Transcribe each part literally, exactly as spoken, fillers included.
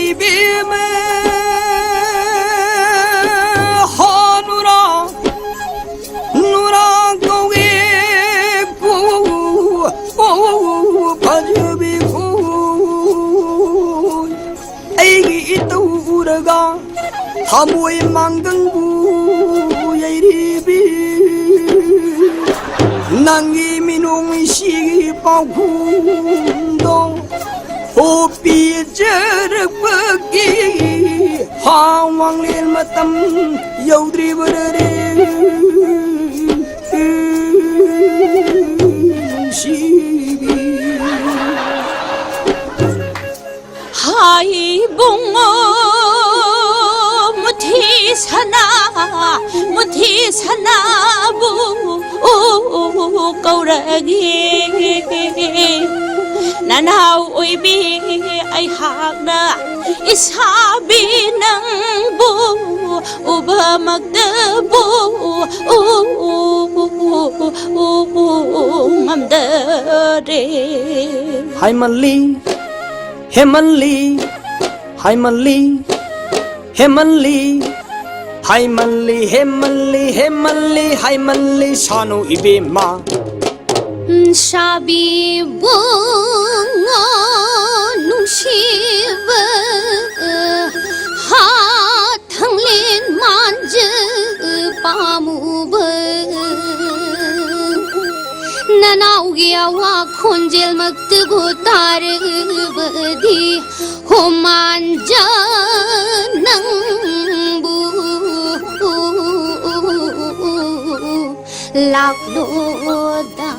ꯏꯕꯦꯝꯃ ꯍꯣ ꯅꯨꯔꯥ, ꯅꯨꯔꯥ ꯀꯧꯒꯦ ꯀꯣ, ꯀꯣ, ꯐꯖꯕꯤ ꯀꯣ꯫ ꯑꯩꯒꯤ ꯏꯇꯧ ꯎꯔꯒ ꯊꯃꯣꯏ ꯃꯥꯡꯒꯪꯕꯨ ꯌꯩꯔꯤꯕꯤ꯫ ꯅꯪꯒꯤ ꯃꯤꯅꯨꯡꯁꯤꯒꯤ ꯄꯥꯎꯈꯨꯝꯗꯣ ꯍꯣꯄꯤꯖꯔꯛꯄꯒꯤ ꯍꯥ ꯋꯥꯡꯂꯦꯟ ꯃꯇꯝ ꯌꯧꯗ꯭ꯔꯤꯕꯔꯦ꯫ ꯅꯨꯡꯁꯤꯕꯤ꯫ ꯍꯥꯏ ꯏꯕꯨꯡꯉꯣ, ꯃꯨꯊꯤ ꯁꯅꯥ, ꯃꯨꯊꯤ ꯁꯅꯥꯕꯨ ꯀꯧꯔꯒꯦ꯫ ꯅꯅꯥꯎ ꯑꯣꯏꯕꯤ ꯑꯩꯍꯥꯛꯅ ꯏꯁꯥꯕꯤ ꯅꯪꯕꯨ ꯎꯕꯃꯛꯇꯕꯨ ꯉꯝꯗꯔꯦ꯫ ꯍꯥꯏꯃꯜꯂꯤ, ꯍꯦꯃꯜꯂꯤ, ꯍꯥꯏꯃꯜꯂꯤ, ꯍꯦꯃꯜꯂꯤ, ꯍꯥꯏꯃꯜꯂꯤ, ꯍꯦꯃꯜꯂꯤ, ꯍꯦꯃꯜꯂꯤ, ꯍꯥꯏꯃꯜꯂꯤ, ꯁꯥꯅꯨ ꯏꯕꯦꯝꯃ꯫ ꯁꯥꯕꯤꯕꯨꯡꯉꯣ ꯅꯨꯡꯁꯤꯕ ꯍꯥ ꯊꯥꯡꯂꯦꯟ ꯃꯥꯟꯖ ꯄꯥꯝꯃꯨꯕ ꯅꯅꯥꯎꯒꯤ ꯑꯋꯥ ꯈꯣꯟꯖꯦꯜꯃꯛꯇꯕꯨ ꯇꯥꯔꯕꯗꯤ ꯍꯣꯃꯥꯟꯖ ꯅꯪꯕꯨ ꯂꯥꯛꯂꯣꯗ꯫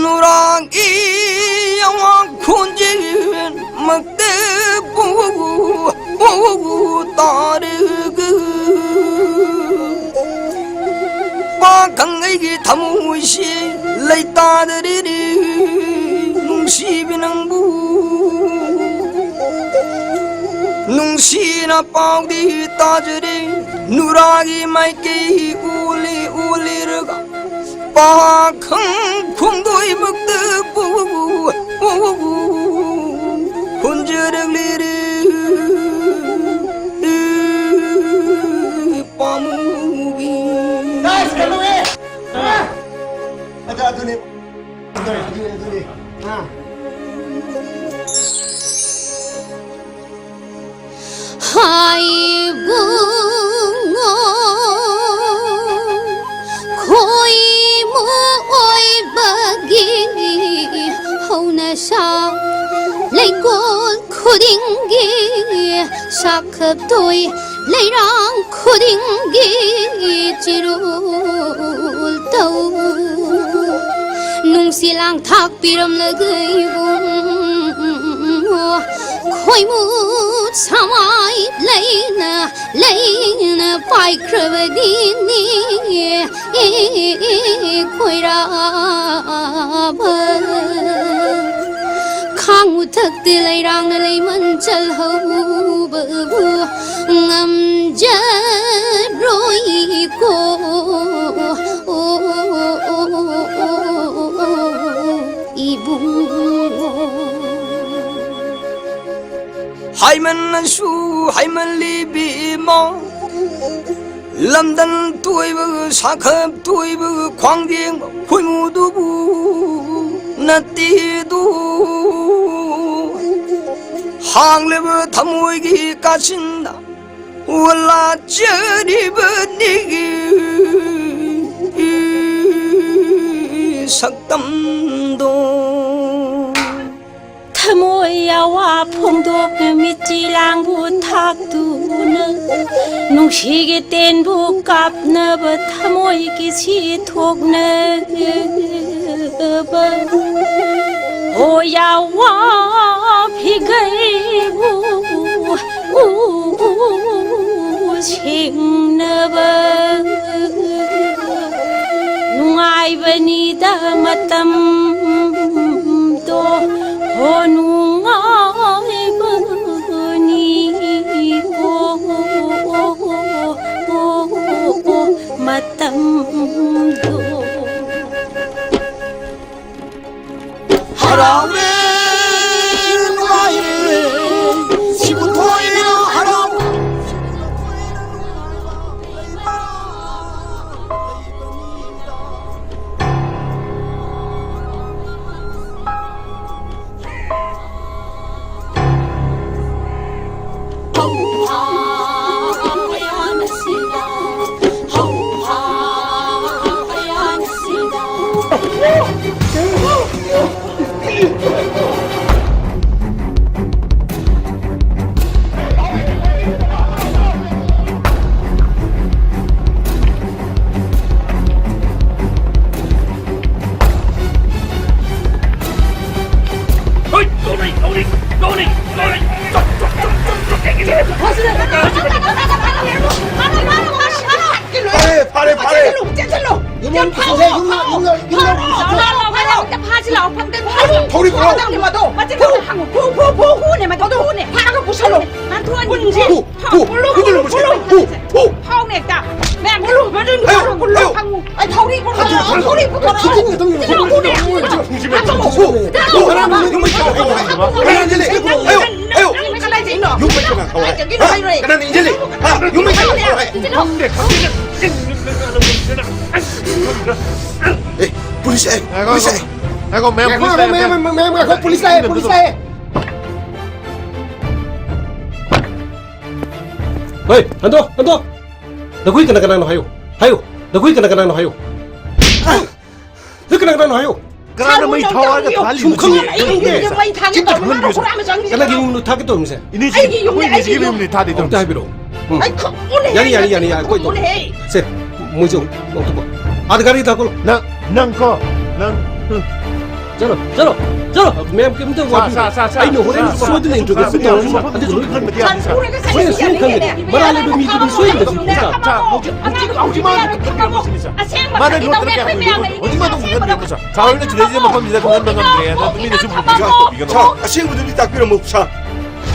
ꯅꯨꯔꯥꯒꯤ ꯑꯋꯥ ꯈꯣꯟꯖꯦꯜꯃꯛꯇꯕꯨ ꯇꯥꯔꯒ ꯄꯥꯈꯪ ꯑꯩꯒꯤ ꯊꯃꯣꯏꯁꯤ ꯂꯩꯇꯥꯗꯔꯤꯔꯤ꯫ ꯅꯨꯡꯁꯤꯕꯤ ꯅꯪꯕꯨ ꯅꯨꯡꯁꯤꯅ ꯄꯥꯎꯗꯤ ꯇꯥꯖꯔꯦ꯫ ꯅꯨꯔꯥꯒꯤ ꯃꯥꯏꯀꯩ ꯎꯂꯤ ꯎꯂꯤꯔꯒ ꯄꯥꯈꯪ ꯈꯣꯡꯗꯣꯏꯃꯛꯇꯕꯨ ꯍꯨꯟꯖꯔꯛꯂꯤꯔꯦ ꯄꯥꯝꯃꯨꯕꯤ꯫ ꯑꯗ ꯑꯗꯨꯅꯦ꯫ ꯑꯗꯨꯅꯦ, ꯑꯗꯨꯅꯦ, ꯑꯗꯨꯅꯦ꯫ ꯑꯥ꯫ ꯍꯥꯏꯕꯨꯡꯉꯣ ꯈꯣꯏꯃꯨ ꯑꯣꯏꯕꯒꯤ ꯍꯧꯅꯁꯥ ꯂꯩꯀꯣꯜ ꯈꯨꯗꯤꯡꯒꯤ ꯁꯥꯈꯞꯇꯣꯏ ꯂꯩꯔꯥꯡ ꯈꯨꯗꯤꯡꯒꯤ ꯆꯤꯔꯨꯜ ꯇꯧ ꯅꯨꯡꯁꯤ ꯂꯥꯡꯊꯥꯛ ꯄꯤꯔꯝꯂꯒ ꯏꯕꯨꯡꯉꯣ ꯈꯣꯏꯃꯨ ꯁꯃꯥꯏ ꯂꯩꯅ ꯂꯩꯅ ꯄꯥꯏꯈ꯭ꯔꯕꯗꯤꯅꯤ ꯈꯣꯏꯔꯥꯕ ꯈꯥꯡ ꯃꯊꯛꯇ ꯂꯩꯔꯥꯡꯅ ꯂꯩꯃꯟ ꯆꯜꯍꯧꯕꯕꯨ ꯉꯝꯖꯔꯣꯏꯀꯣ ꯏꯕꯨꯡꯉꯣ꯫ ꯍꯥꯏꯃꯟꯅꯁꯨ ꯍꯥꯏꯃꯜꯂꯤ ꯏꯕꯦꯝꯃ꯫ ꯂꯝꯗꯝ ꯇꯣꯏꯕ, ꯁꯥꯈꯞ ꯇꯣꯏꯕ, ꯈ꯭ꯋꯥꯡꯗꯦꯡꯕ ꯈꯣꯏꯃꯨꯗꯨꯕꯨ ꯅꯠꯇꯦꯗꯨ꯫ ꯍꯥꯡꯂꯕ ꯊꯃꯣꯏꯒꯤ ꯀꯥꯆꯤꯟꯗ ꯋꯥꯂꯥꯆꯔꯤꯕꯅꯤ ꯁꯛꯇꯝꯗꯣ꯫ ꯊꯃꯣꯏ ꯑꯋꯥ ꯐꯣꯡꯗꯣꯛꯅ ꯃꯤꯠꯆꯤ ꯂꯥꯡꯕꯨ ꯊꯥꯛꯇꯨꯅ ꯅꯨꯡꯁꯤꯒꯤ ꯇꯦꯟꯕꯨ ꯀꯥꯞꯅꯕ ꯊꯃꯣꯏꯒꯤ ꯁꯤ ꯊꯣꯛꯅꯕ ꯍꯣ ꯌꯥꯋꯥ ꯐꯤꯒꯩꯕꯨ ꯁꯦꯡꯅꯕ ꯅꯨꯡꯉꯥꯏꯕꯅꯤꯗ ꯃꯇꯝꯗꯣ ꯍꯣ ꯅꯨꯡꯉꯥꯏꯕꯅꯤ ꯍꯣ ꯃꯇꯝꯗꯣ꯫ ꯌꯥꯝ ꯐꯥꯎ! ꯌꯨꯝ ꯌꯧ-, ꯌꯨꯝ ꯌꯧ-, ꯌꯨꯝ ꯌꯧ-, ꯐꯥꯎ! ꯐꯥꯎ! ꯐꯥꯎ! ꯐꯥꯎ! ꯐꯥꯎ! ꯐꯥꯎ! ꯊꯧꯔꯤ ꯄꯨꯔꯛꯑꯣ! ꯐꯥꯎ! ꯃꯗꯣ! ꯃꯆꯤꯟ ꯃꯅꯥꯎ ꯍꯪꯉꯨ! ꯐꯨ! ꯐꯨ! ꯐꯨ! ꯐꯨꯅꯦ ꯃꯗꯣ! ꯐꯨꯅꯦ! ꯐꯥꯔꯒ ꯄꯨꯁꯜꯂꯣ! ꯅꯥꯟꯊꯣꯛꯍꯟꯒꯦ! ꯐꯨ! ꯐꯨ! ꯐꯨ! ꯐꯨ! ꯐꯨ! ꯐꯨ! ꯐꯥꯎꯅꯦ ꯍꯦꯛꯇ! ꯃꯌꯥꯝ ꯄꯨꯜꯂꯨ! ꯃꯗꯨ ꯑꯌꯣ! ꯄꯨꯜꯂꯨ! ꯑꯌꯣ! ꯐꯪꯉꯨ! ꯑꯩ ꯊꯧꯔꯤ ꯄꯨꯔꯛꯑꯣ! ꯊꯧꯔꯤ ꯄꯨꯊꯣꯔꯛꯑꯣ! ꯊꯧꯔꯤ ꯄꯨꯊꯣꯔꯛꯑꯣ! ꯐꯨ! ꯐꯨ! ꯐꯨ! ꯀꯅꯥꯅ ꯌꯨꯝ ꯃꯩ ꯆꯥꯛꯂꯛꯄ ꯍꯧꯔꯦ? ꯀꯅꯥꯅ ꯏꯟꯖꯜꯂꯤ? ꯑꯌꯣ! ꯅꯪ ꯀꯗꯥꯏ ꯆꯠꯂꯤꯅꯣ? ꯌꯨꯝ ꯃꯩ ꯆꯥꯛꯂꯛꯄ ꯍꯧꯔꯦ? ꯀꯗꯥꯏ ꯆꯠꯂꯤꯅꯣ? ꯍꯥ? ꯍꯥꯏꯔꯣꯏ! ꯀꯅꯥꯅ ꯏꯟꯖꯜꯂꯤ? ꯍꯥ? ꯌꯨꯝ ꯃꯩ ꯆꯥꯛꯂꯛꯄ ꯍꯧꯔꯦ? ꯈꯪꯗꯦ, ꯈꯪꯗꯦ, ꯅꯪ, ꯅꯪ, ꯅꯪ, ꯑꯦ, ꯄꯨꯂꯤꯁ ꯂꯥꯛꯑꯦ, ꯉꯥꯏꯈꯣ, ꯄꯨꯂꯤꯁ ꯂꯥꯛꯑꯦ꯫ ꯉꯥꯏꯈꯣ, ꯃꯌꯥꯝ, ꯉꯥꯏꯈꯣ, ꯄꯨꯂꯤꯁ ꯂꯥꯛꯑꯦ, ꯃꯌꯥꯝ, ꯃꯌꯥꯝ, ꯃꯌꯥꯝ, ꯉꯥꯏꯈꯣ, ꯄꯨꯂꯤꯁ ꯂꯥꯛꯑꯦ, ꯄꯨꯂꯤꯁ ꯂꯥꯛꯑꯦ꯫ ꯍꯣꯏ, ꯍꯟꯗꯣ, ꯍꯟꯗꯣ꯫ ꯅꯈꯣꯏ ꯀꯅꯥ ꯀꯅꯥꯅꯣ ꯍꯥꯏꯌꯨ, ꯍꯥꯏꯌꯨ꯫ ꯅꯈꯣꯏ ꯀꯅꯥ ꯀꯅꯥꯅꯣ ꯍꯥꯏꯌꯨ꯫ ꯅꯈꯣꯏ ꯀꯅꯥ ꯀꯅꯥꯅꯣ ꯍꯥꯏꯌꯨ꯫ ꯀꯅꯥꯅ ꯃꯩ ꯊꯥꯎ ꯍꯥꯏꯔꯒ ꯊꯥꯜꯂꯤꯅꯣ? ꯁꯨꯝ ꯈꯪꯗꯦ, ꯑꯩ ꯌꯨꯝꯗ ꯃꯩ ꯊꯥꯒꯦ ꯇꯧꯕ ꯃꯥꯅ ꯍꯨꯔꯥꯟꯕ ꯆꯪꯉꯤꯁꯦ꯫ ꯀꯅꯥꯒꯤ ꯌꯨꯝꯅꯣ ꯊꯥꯒꯦ ꯇꯧꯔꯤꯁꯦ? ꯏꯅꯦ, ꯑꯩꯒꯤ ꯌꯨꯝꯅꯦ, ꯑꯩꯒꯤ ꯌꯨꯝꯅꯦ ꯊꯥꯗꯣꯏꯗꯣ꯫ ꯑꯝꯇ ꯍꯥꯏꯕꯤꯔꯛꯑꯣ꯫ ꯎꯝ꯫ ꯑꯩ ꯈꯪꯉꯨꯅꯦ, ꯌꯥꯅꯤ, ꯌꯥꯅꯤ, ꯌꯥꯅꯤ, ꯌꯥꯅꯤ, ꯑꯩꯈꯣꯏ ꯇꯧ-, ꯈꯪꯉꯨꯅꯦꯍꯦ꯫ ꯁꯦ, ꯃꯣꯏꯁꯨ ꯂꯧꯊꯣꯛꯄ꯫ ꯑꯥꯗ ꯒꯥꯔꯤ ꯊꯥꯀꯣ꯫ ꯅꯪ, ꯅꯪ ꯀꯣ, ꯅꯪ꯫ ꯆꯠꯂꯣ, ꯆꯠꯂꯣ, ꯆꯠꯂꯣ꯫ ꯃꯌꯥꯝ ꯀꯩꯝꯇ ꯁꯥ, ꯋꯥꯕꯤꯌꯨ꯫ ꯁꯥ, ꯁꯥ, ꯁꯥ, ꯑꯩꯅ ꯍꯣꯔꯦꯟ ꯁꯥ, ꯁꯥ, ꯁꯣꯏꯗꯅ ꯁꯥ, introduction ꯁꯥ, ꯇꯧꯔꯅꯤ꯫ ꯁꯥ, ꯑꯗꯨꯒ ꯁꯥ, ꯂꯣꯏ ꯁꯥ, ꯁꯥ, ꯍꯣꯔꯦꯟ ꯁꯣꯏ ꯈꯪꯒꯅꯤ꯫ ꯃꯔꯥꯜ ꯂꯩꯕ ꯃꯤꯗꯨꯗꯤ ꯁꯣꯏꯗꯅ ꯁꯥ, ꯁꯥ, ꯍꯧꯖꯤꯛ, ꯍꯧꯖꯤꯛ, ꯍꯧꯖꯤꯛ ꯃꯥꯅ ꯈꯪꯒꯅꯤ ꯁꯤꯅꯤ ꯁꯥ꯫ ꯃꯥꯅ ꯂꯣꯠꯇꯅ ꯀꯌꯥꯝ ꯀꯨꯏꯔꯒꯦ? ꯍꯧꯖꯤꯛ ꯃꯥ ꯑꯗꯨꯝ ꯈꯪꯍꯟꯕꯤꯌꯨ ꯁꯥ꯫ ꯁꯥ ꯍꯣꯏꯅ ꯁꯤꯗꯩꯁꯤꯗ ꯃꯐꯝꯁꯤꯗ ꯈꯪꯍꯟꯕ ꯉꯝꯗ꯭ꯔꯦ꯫ ꯑꯗꯣ ꯃꯤꯅ ꯁꯨꯝ ꯎꯕꯤꯒꯅꯨ꯫ ꯁꯥ, ꯑꯁꯦꯡꯕꯗꯨꯗꯤ ꯇꯥꯛꯄꯤꯔꯝꯃꯨ ꯁꯥ꯫